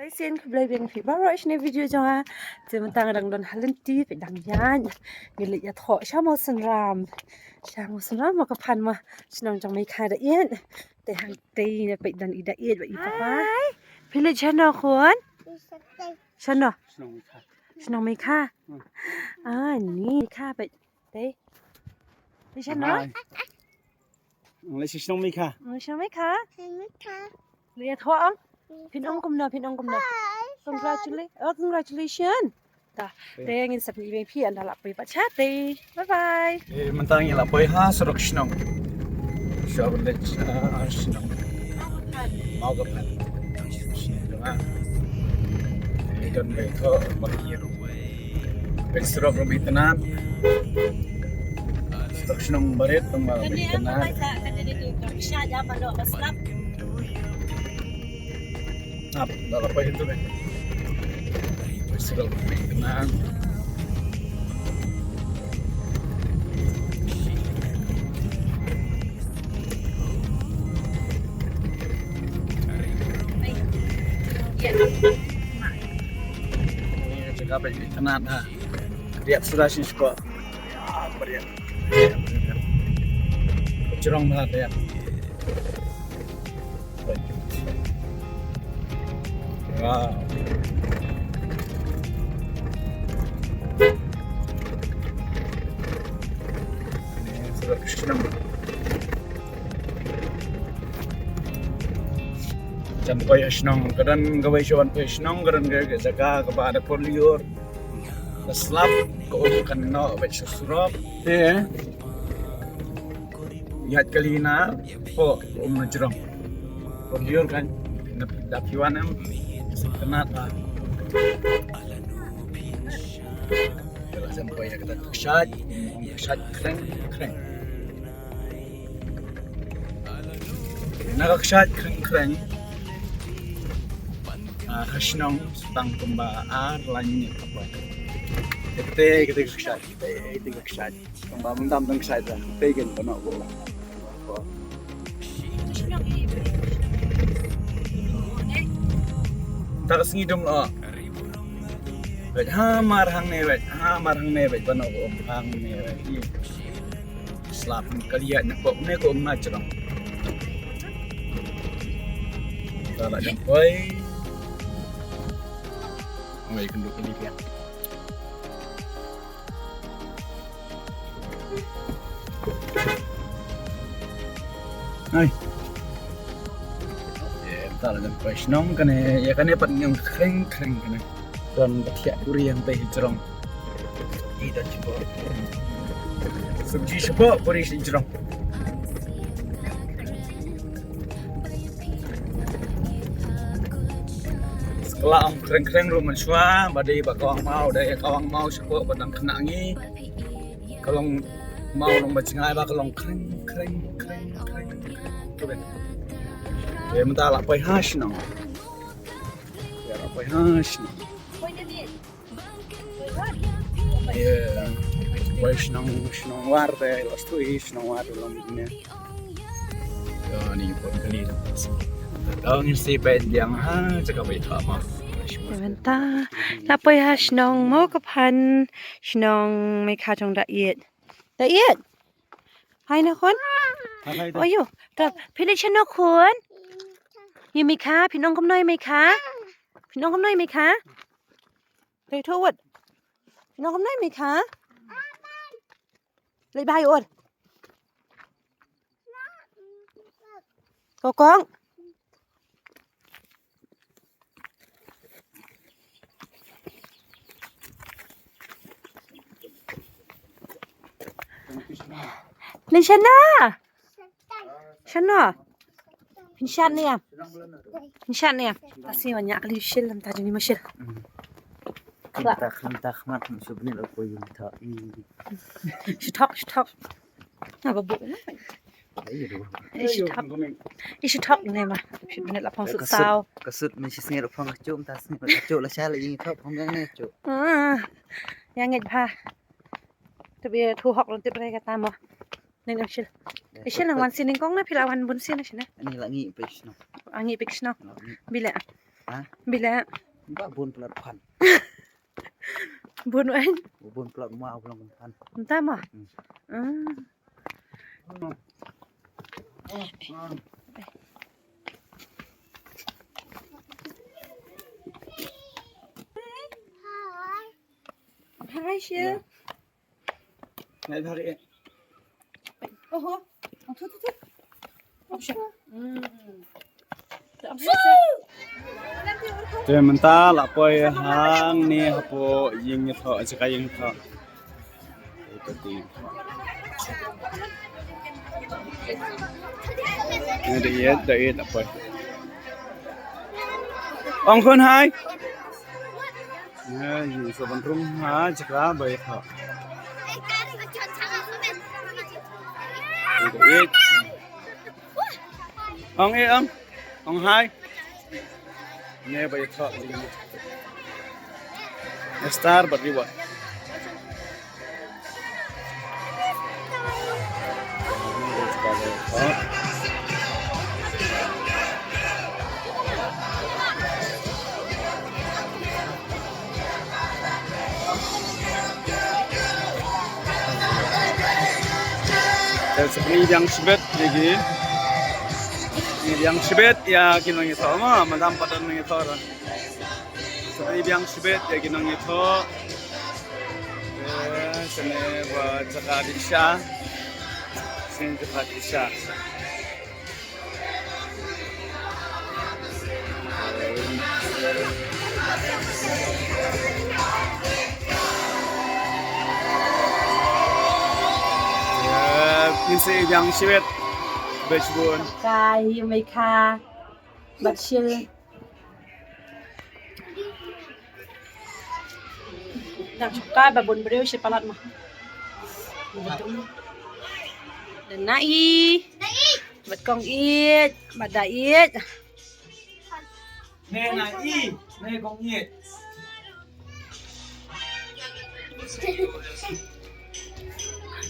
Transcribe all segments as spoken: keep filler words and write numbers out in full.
Ai sien khublei biang phi baroh shane video jong nga. Te mynta nga dang don ha lynti phi dang ïaid. Ngi leit ïathoh sha Mawsynram. Sha Mawsynram Mawkaphan ma shnong jong Meikha da ïaid. Te hangtei ne phi dang i da ïaid ba i papa. Phi leit shano khun? Shano? Shnong Meikha. Ah ni Meikha phi. Te. Phi shano? Ngi leit sha shnong Meikha. Ngi shnong Meikha. Ngi ïathoh ong. Phin ong kumno, phin ong kumno. Congratulations. Oh, congratulations. Ta. Te ngin sa pyn-i biang phi ynda la poi pat shatei. Bye bye. Eh, mynta ngi la poi ha surok shnong. Sha village, ah, shnong. Mawkaphan. Shnong. Eh, don bai tho ba ki ru. Peit surok ruh itynnad. Surok shnong barit tang ba itynnad. Ap, dah dapat itu kan. Surok ruh itynnad. Jaga peit itynnad ha. Riat suda shisha. Riat, riat. Jrong na riat. Wow. Ini sudah kesenam. Jan poi ha shnong, ka don kawei shuwa ban poi ha shnong, ka don ka jaka kaba da por lyiur. Ka slap, ka um kan noh beit sha surok. Te ïaid kali na, po, ka um na jrong. Por lyiur kan, na da phi wan em, ka sngewtynnat ba. Te la jan poi ïa kata ka kshaid, ka kshaid khreng khreng. Na ka kshaid khreng khreng. Ah, ha shnong tang kumba ar lai minit ka poi. Kete kete ka kshaid, kete kete ka kshaid. Kumba mynta tang kshaid da. Kete ken pano ko. Ta ka sngi dum lo. Wait, hamar hangne, wait, hamar hangne, wait, pano ko hangne, wait. Slap ka liat na pok ne ko na jrong. Ka la jam poi. Oi, kenduk ini dia. Hai. Ye, ta la jam poi shnong kane, ye kane pat ngiong khreng khreng kane. Don ba thiah puri hangtei hi jrong. Ïa don shapoh. Sabji shapoh puri shi jrong. Skla ong khreng khreng ruh mynshuwa ba dei ba kawang maw, dei kawang maw shapoh ba dang khynnah ngi. Ka long maw long ba jngai ba ka long khreng khreng khreng khreng. Khublei. Mynta la poi ha shnong. Ïa, la poi ha shnong. Ïa, poi shnong, shnong War te, la stui shnong War te long ne. Ïa, ni pon kali. Dang si peit biang ha, cakap baik tak mah. Mynta la poi ha shnong Mawkaphan, shnong Meikha jong Da Ïeit. Da Ïeit. Hai na khun. Hai, hai, hai. Oyo, ta phi leit shano khun? Ïa Meikha, phin ong kumno ïa Meikha? Phin ong kumno ïa Meikha? Te thoh wut. Phin ong kumno ïa Meikha? Leit bha ïa u. Kokong. Leit shano? Shano? Phin shad ne em? Phin shad ne em? Ta sngi wan ïa kali shil lam ta jong ngi ma shil. Khla. Ta kham ta khmat shu bnit la poi ïa ta. Shu thok, shu thok. Nga ba buk na. Ai, aduh. Ai, shu thok. Ai, shu thok ne ma. Shu bnit la phong sut saw. Ka sut me shi sngi la phong ka chum ta sngi la chum la sha la ïing thok phong yang ne chum. Ah. Yang ngeit bha. Tu bi thu hok lan tip re kata mo. Ning am shil. Ai shil nang wan sien ning kong na phi la wan bun sien na shil na. Ani la ngi pek shnong. Ah, ngi pek shnong. Bi le. Bila. Ba bun plat phan. Bun wan. Bun plat ma ulang phan. Entah mah. Hmm. Hmm. Hai, Shil. Ngai bhari. Oho. Thu, thu, thu. Option. Hmm. Te mynta la poi hangne hapoh ïing ïathoh, jaka ïing ïathoh. Ïa, da ïeit, da ïeit, da poi. Ong khun hai. Ïa, ïa, sa ban rung ha jaka ba ïathoh. Ïa, da ïeit. Ong eh, ong. Ong hai. Ne ba ïathoh. Star bad reward. Te sa pynbiang shibit ïa ki. Pynbiang shibit ïa ki nongïathoh ma, madam pat don nongïathoh. Sa pynbiang shibit ïa ki nongïathoh. Eh, shane ba jaka dih sha. Shane jaka dih sha. Ïa, ngin sa ïa biang shibit. Bad shibun. Ka hi mei ka. Bad shil. Dang shuka ba bun briew shi palat ma. Dang naei. Bad kong ïeit, bad da ïeit. Ne naei, ne kong ïeit.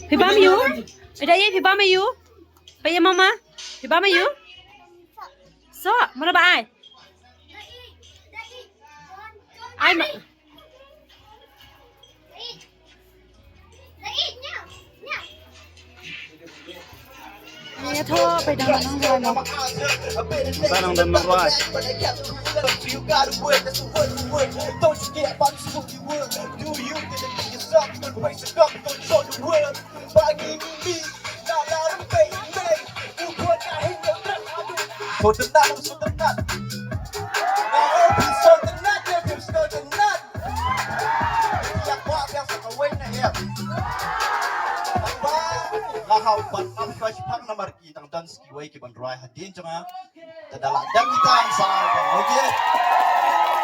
Phi bam ïu? Phi da ïeit, phi bam ïu? Phi ïa mama? Phi bam ïu? So, mano ba ai? Ai ma. Ïa tho, phi dang nang rwai mo. Dang nang rwai. Nga hap ban ap shwa shipang namar ki dang don sa kiwei ki ban rwai hadien jong nga. Te da lah dang kita sa. Okay.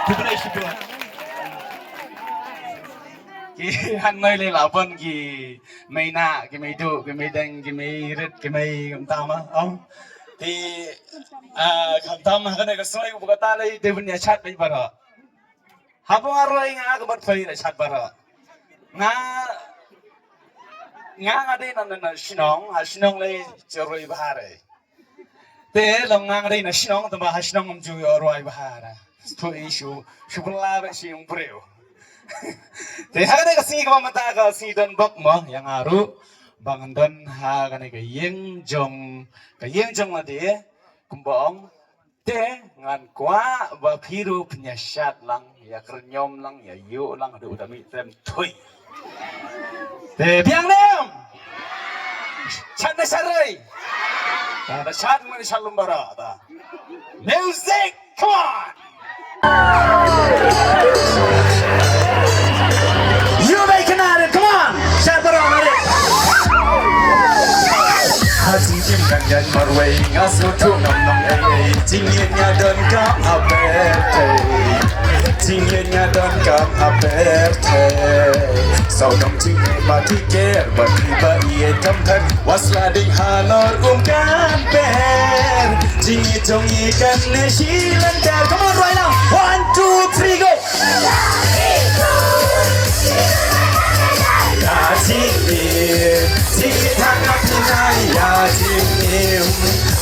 Khublei shibun. Ki hangne lei lah ban ki mei nah, ki mei duh, ki mei deng, ki mei rit, ki mei kumta ma. Ong. Te, ah, khamtam ha kane ka sngi ba kata lei dei ban ïa chat beit baroh. Haba nga rwai nga ka bad phi la chat baroh. Nga, nga nga dei na, na, na shnong, ha shnong lei rwai bha re. Te long nga nga dei na shnong, tangba ha shnong ngam ju rwai bha re. Phi shu, shu pynlah re shi ong briew. Te ha kane ka sngi kaba mynta ka sngi don bok mo, ïa nga ruh ba ngan don ha kane ka ïing jong, ka ïing jong lade, kumba ong. Te ngan kwah ba phi ruh phin ïa shad lang, ïa kyrñiom lang, ïa ïuh lang haduh ba da mih tem thui. Te biang ne em? Shad ne shad rei? Ta, ta shad, ngin shad lum baroh ta. Music, come on! Ïuh beit kane, come on! Shad baroh, ready? Ha jingim kan ïaid marwei, nga sngewthuh ngam nang ei ei. Jingïeit nga donkam ha pyrthei. Jingïeit nga donkam ha pyrthei. Sawdong jingim ba ki ker, ba ki ba ïeit kam pher. Wat sla ding halor um kan per. Jingïeit jong ngi kan ne shi lynter. Come on, rwai lang. One, two, three, go. Ïa jingim, jingim ha ka pynai ïa jingim.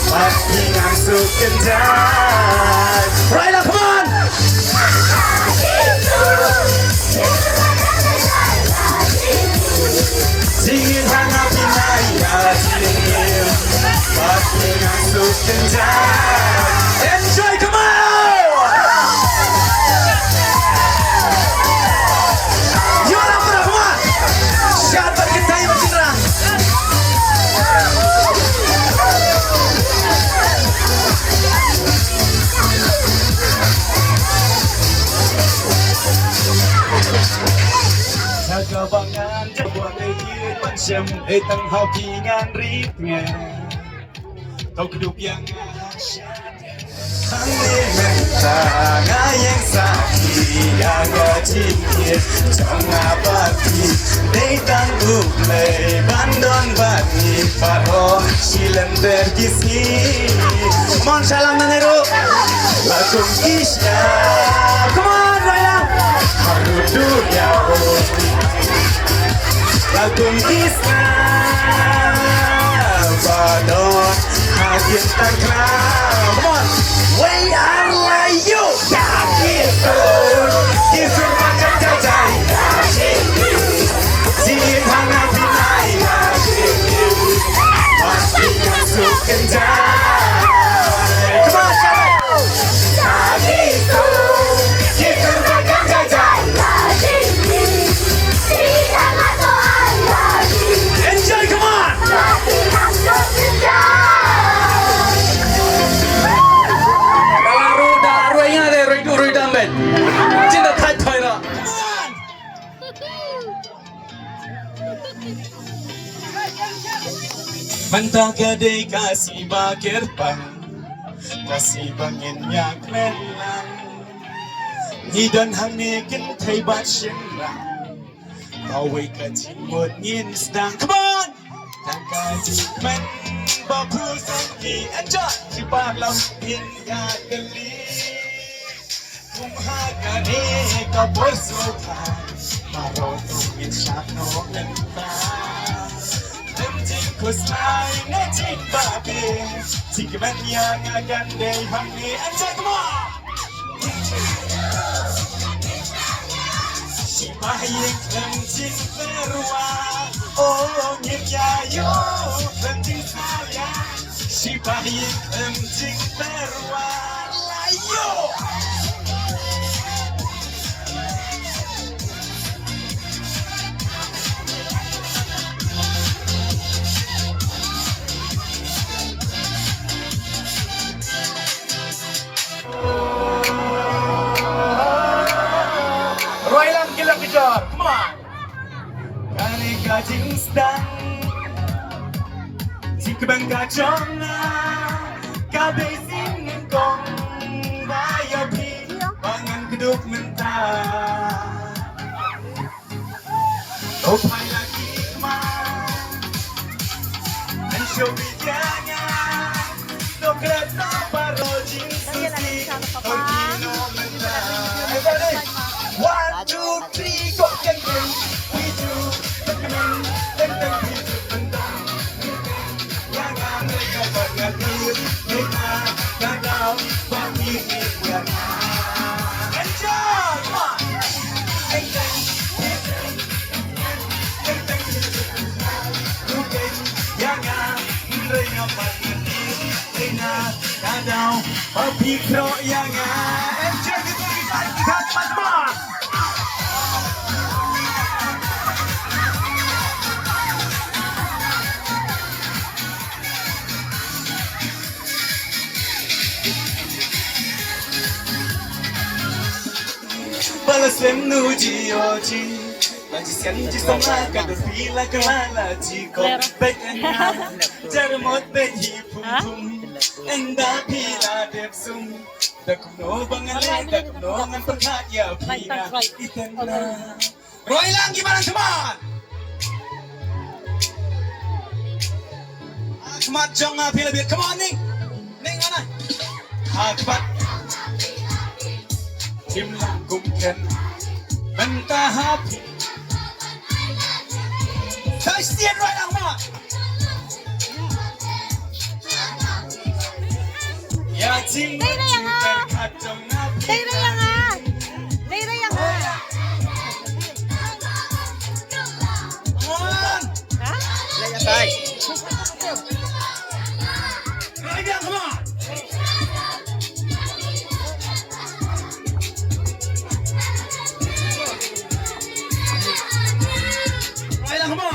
Wat ngi ngang suk kynjai. Rwai lang, come on. Jem ei tang hau ki ngan rit nge. Tau kedup yang hangne mynta nga ïeng sakhi ïa ka jingkit jong nga bad phi. Dei tang U Blei ban don bad ngi baroh shilynter ki sngi. Mon shalang na neru. La kum ki sha. Come on, Ryan. Haru dunya. La kum ki sha. Badon. Hakim takra. Come on. We are like you. Enjoy, come on! Roi da, roi nga de, roi du, roi dam bet. Jinda thait thoi ra. Mynta ka dei ka sngi ba kyrpang, ka sngi ba ngin ïa kmen lang. Ngi don hangne kynthei bad shynrang, kawei ka jingmut ngin sdang. Come on! Tang ka jingkmen ba phu song ki enjoy, ki parlam ngin ïa kylli. Kum ha kane ka por sngewbha, baroh ngin shah noh mynta. Lem jingkhuslai ne jingbabe, jingkmen ïa nga kan dei hangne. Enjoy, come on! Shipai ïing em jingpyrwa, oh ngin ïa ïoh em jingsalia. Shipai ïing em jingpyrwa, la ïoh. Roi lang ki la ki jor, come on. Kane ka jingsdang, jingkmen ka jong nga, ka dei sien nyngkong ba ïa phi ba ngan kdup mynta. Oh, phi la ki ma. And show me, yeah, yeah. No kret na parojin susi. Everybody, one, two, three, go. Teng, teng, three, two, teng, teng, teng, teng, three, two, teng, teng. Enjoy! Come on! Bala sem nu ji o ji. Ba ji sem ji song la ka do pi la ka la la ji ko. Bek en ha. Jar mot bek hi pum pum. Eng da pi la dep sum. Da kum no bang ale da kum no ngan perkhat ya pi na. Iten na. Roi lang ki balang teman. Khmat jong nga phi la biet. Come on, Ning. Ning mana? Khmat. Tim lang kum ken. Mynta ha phi. Christian roi lang ma. Ïa jing. Dei dei ïa nga. Dei dei ïa nga. Dei dei ïa nga. Come on. Ha? Dei ïa tai. Right down, come on. Right down, come on.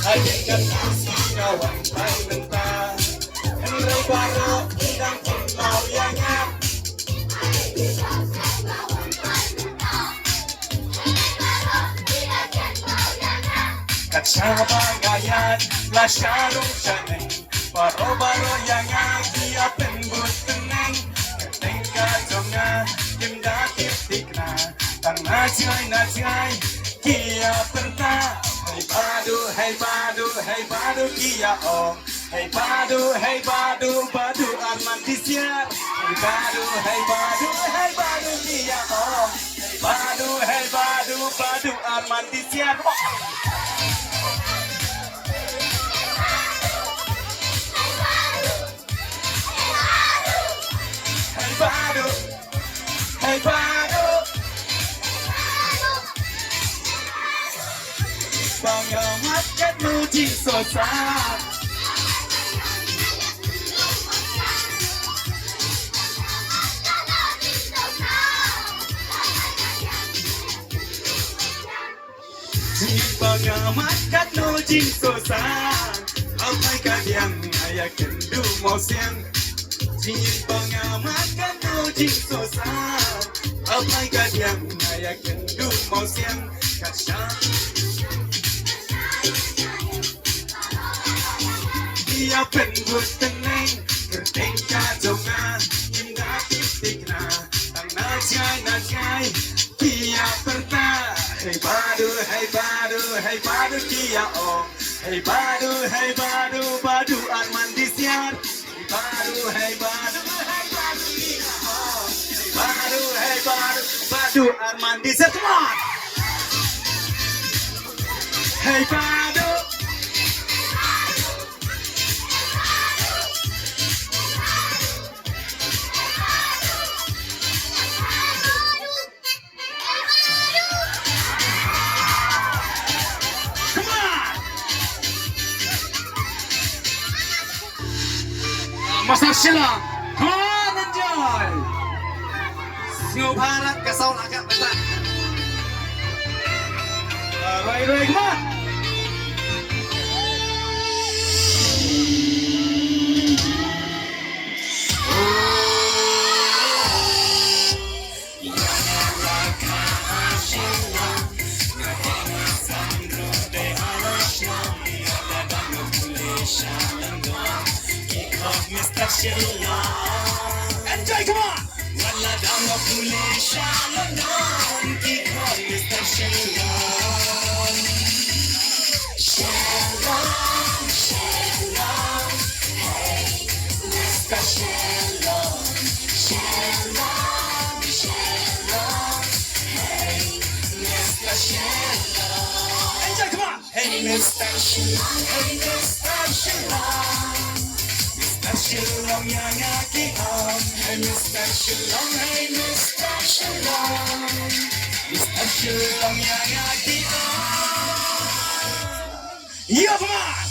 Ïa kane ka sngi nga wan phai mynta, hynrei baroh ki dang kynmaw ïa nga. Kat shaba nga ïaid la sha rung sha neng, baroh baroh ïa nga ki ïa pynbud tneng. Tneng ka jong nga kim da tip thikna, tang na jngai na jngai ki ïa pyrta. Hei Badu, hei Badu, hei Badu ki ïa ong. Hei Badu, hei Badu, Badu Arman Disiar. Hei Badu, hei Badu, hei Badu ki ïa ong. Hei Badu, hei Badu, Badu Arman Disiar. Hei Badu, hei Badu. Ba nga mad katno jingsohsat. Jingim ba nga mad katno jingsohsat. Hap ai ka diang nga ïa kynduh mawsiang. Jingim ba nga mad katno jingsohsat. Hap ai ka diang nga ïa kynduh mawsiang. Ka shang ïa pynbud tneng, kyrteng ka jong nga, ngim da tip thikna, tang na jngai na jngai ki ïa pyrta. Hei Badu, hei Badu, hei Badu ki ïa ong. Hei Badu, hei Badu, Badu Arman Disiar. Hei Badu, hei Badu, hei Badu ki ïa ong. Hei Badu, hei Badu, Badu Arman Disiar. Come on. Hei Badu. Come on! Master Shillong. Come on, enjoy. Sngewbha ka sound agak besar. Alright, right, come on. Enjoy, come on! Enjoy, come on! Hey Mister Shillong, hey Mister Shillong. Mister Shillong ïa nga ki ong. Hey Mister Shillong, hey Mister Shillong. Mister Shillong ïa nga ki ong. Yo, come on!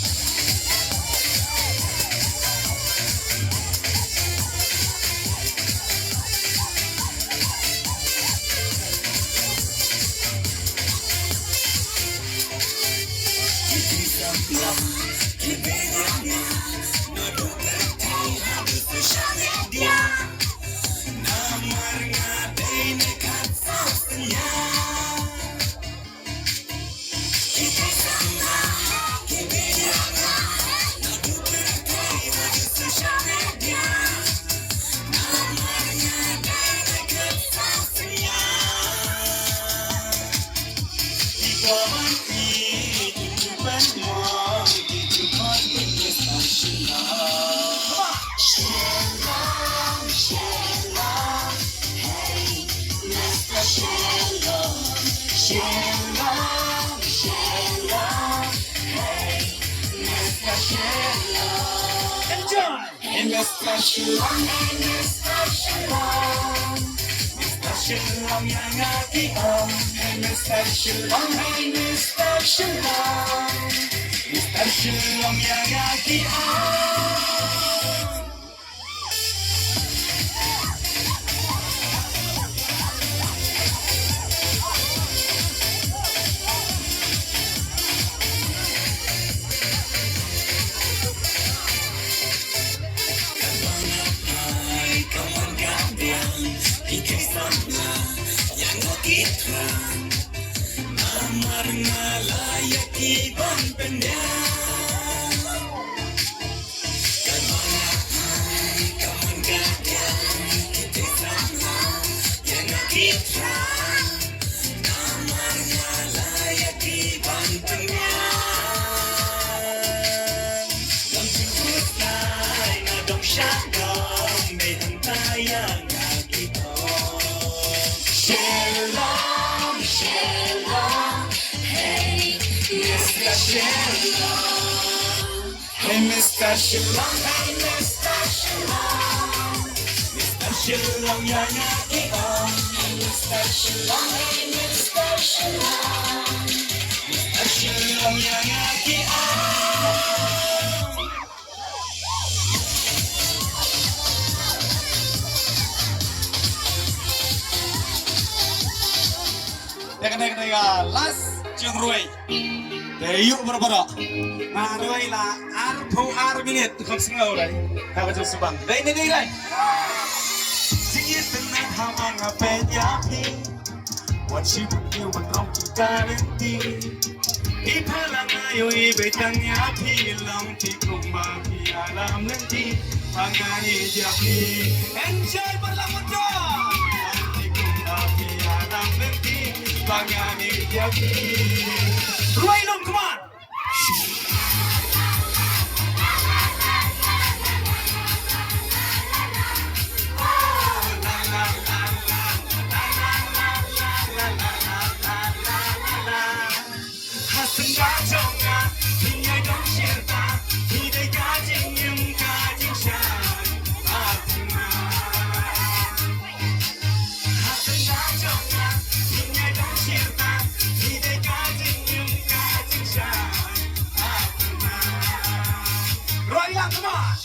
Enjoy! Hey Mister Shillong, hey Mister Shillong. Mister Shillong ïa nga ki ong. Hey Mister Shillong, hey Mister Shillong. Mister Shillong ïa nga ki ong. Shalom, shalom, hey, Mister Shalom. Hey, Mister Shalom, hey, Mister Shalom. Mister Shalom, ïa nga ki ong. Hey, Mister Shalom, hey, Mister Shalom. Mister Shalom, ïa nga ki ong. Te kane kane ka last jingrwai. Te ïoh bro bro. Nga rwai la arphew ar minit, kham sngew dei. Ka ba jong subang. Dei ne dei dei. Jingïeit tynat ha ma nga peit ïa phi. Wat shim pynïoh ban rong kita lynti. Phi pha la nga ïohi beit tang ïa phi long phi kumba phi ïalam lynti. Ba nga ïeit ïa phi. Enjoy bad la motor. Long phi kumba phi ïalam lynti. Ba nga ïeit ïa phi. Rwai lum, come on. Ha seng ka jong nga, phi ïai don shirta, phi dei ka jingim ka jingshai, ha seng ka jong nga. Rwai lang, come on.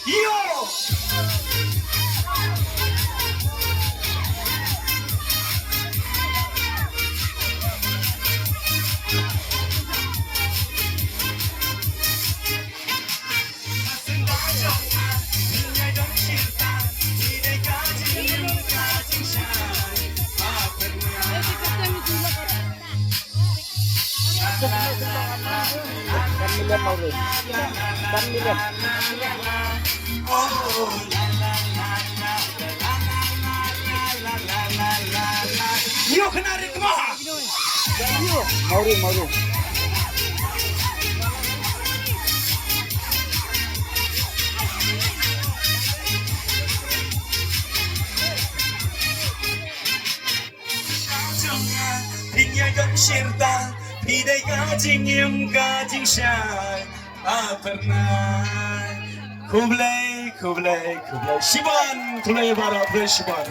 Yo! Kan million mau deh. Kan million. Yuk kena ritme. Mau deh, mau deh. Jong nga, phi ïai don shirta, phi dei ka jingim ka jingshai, a pyrnai. Khublei, khublei, khublei. Shibun, khublei baroh, khublei shibun.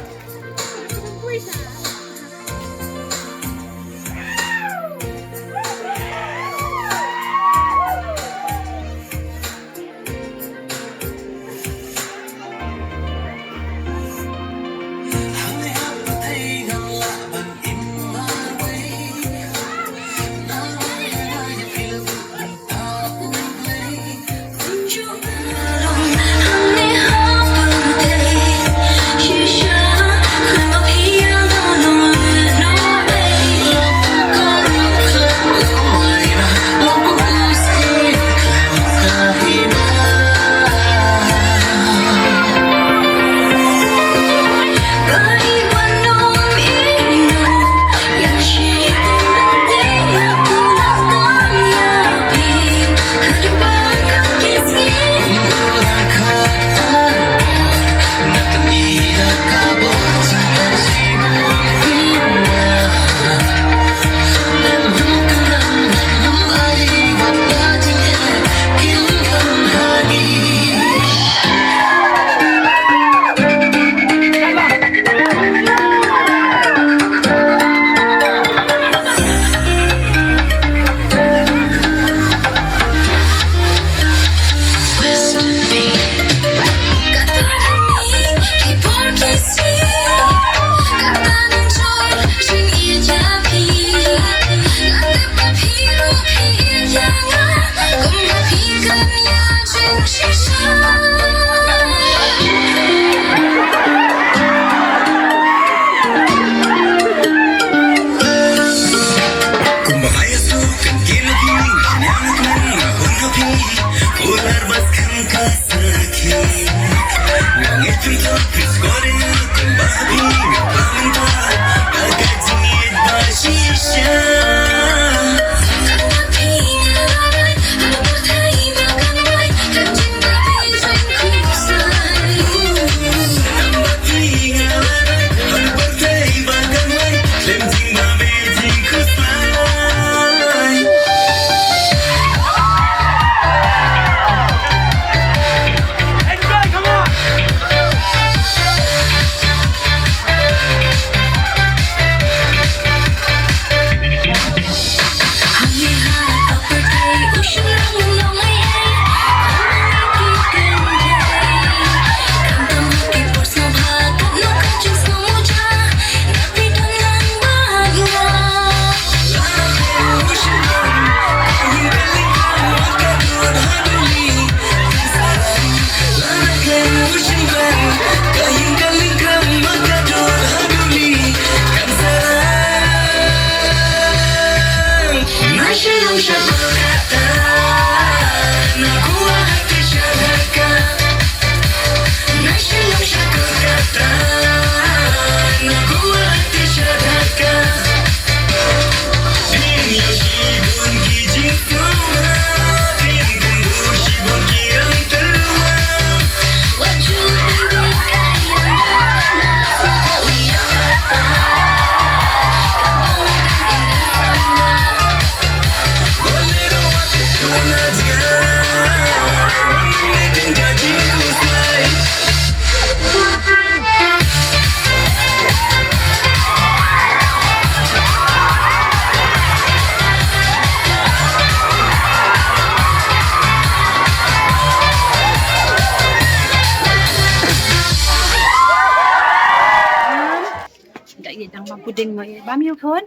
Da ïa dang bam puding mo ïa bam ïa khun.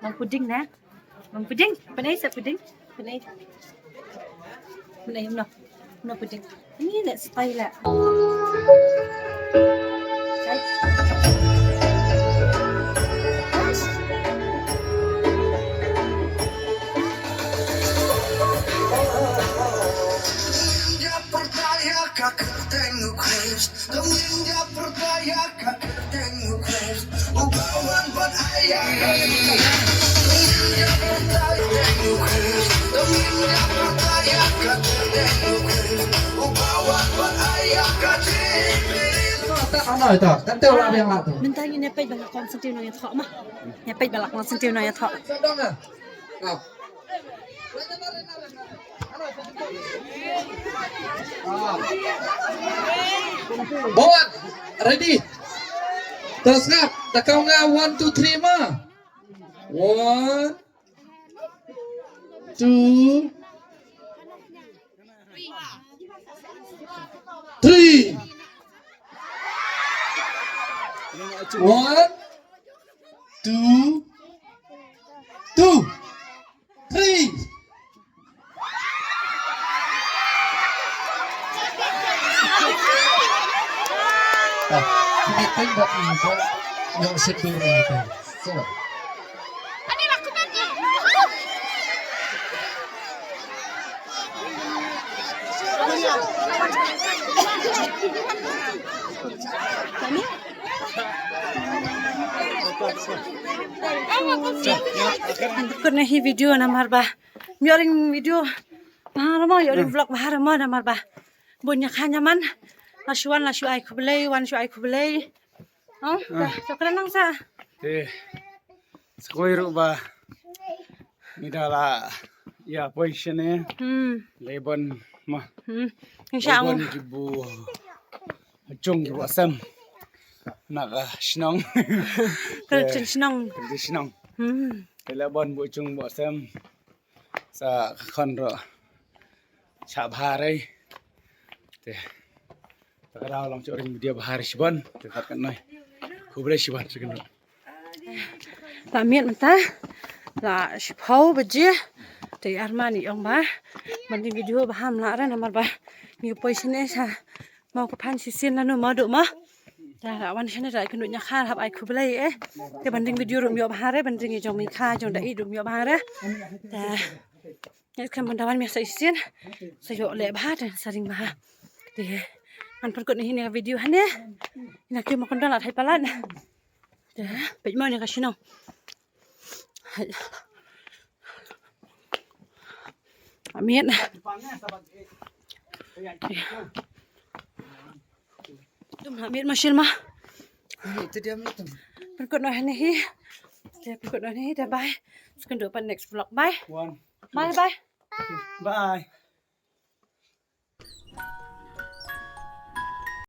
Bam puding na. Bam puding. Pynai sa puding. Pynai. Pynai no. No puding. Ni le style la. Mynta ngin ïa peit ba la kong senti nong ïa thoh ma. Ïa peit ba la kong senti nong ïa thoh. Bawat, ready. Terus ngap, takau nga one, two, three ma. One, two, three. One, two, two, three. Ah, kini teng ba ni ba. Yang sedur ni tu. So. Kane hi video namar ba. Ïoh ring video. Bha mo, ïoh ring vlog bha mo namar ba. Bun ïa kha ïa man. La shu wan la shu ai khublei, wan shu ai khublei. Oh, to kren nang sa. Te. Skoi ruh ba. Ngi da la ïa poi shane. Hmm. Lei bon ma. Hmm. Lei bon ki bu jong ki bu sem. Na ka shnong. Ka shnong. Ka shnong. Hmm. Lei bon bu jong bu sem. Sa ka khon ruh. Sha bha rei. Te. Ta ka daw long shu ring video bha rei shibun. Te kat kan noi. Khublei shibun shu kan. La miet mynta la shiphew baje. Te arman i ong ba Ban ring video ba ham lah ren namar ba ngi poi shane sha Mawkaphan shisien lano Mawduh ma. Te la wan shane da kynduh ñiakha hap ai khublei eh. Te ban ring video ruh ym ïoh bha re, ban ring ïa jong Mika jong da i ruh ym ïoh bha re. Te ngi khlem ban da wan mih sa shisien. Sa ïoh leh bha te sa ring bha. Te ngan pynkut noh hi ne video hane. Ina ki ma kynduh la thait palat. Te peit mo ne ka shnong. Amit. Dum amit ma shil ma. Pynkut noh hane hi. Te pynkut noh hane hi te bye. Sa kynduh pat next vlog. Bye. One. Bye bye. Bye.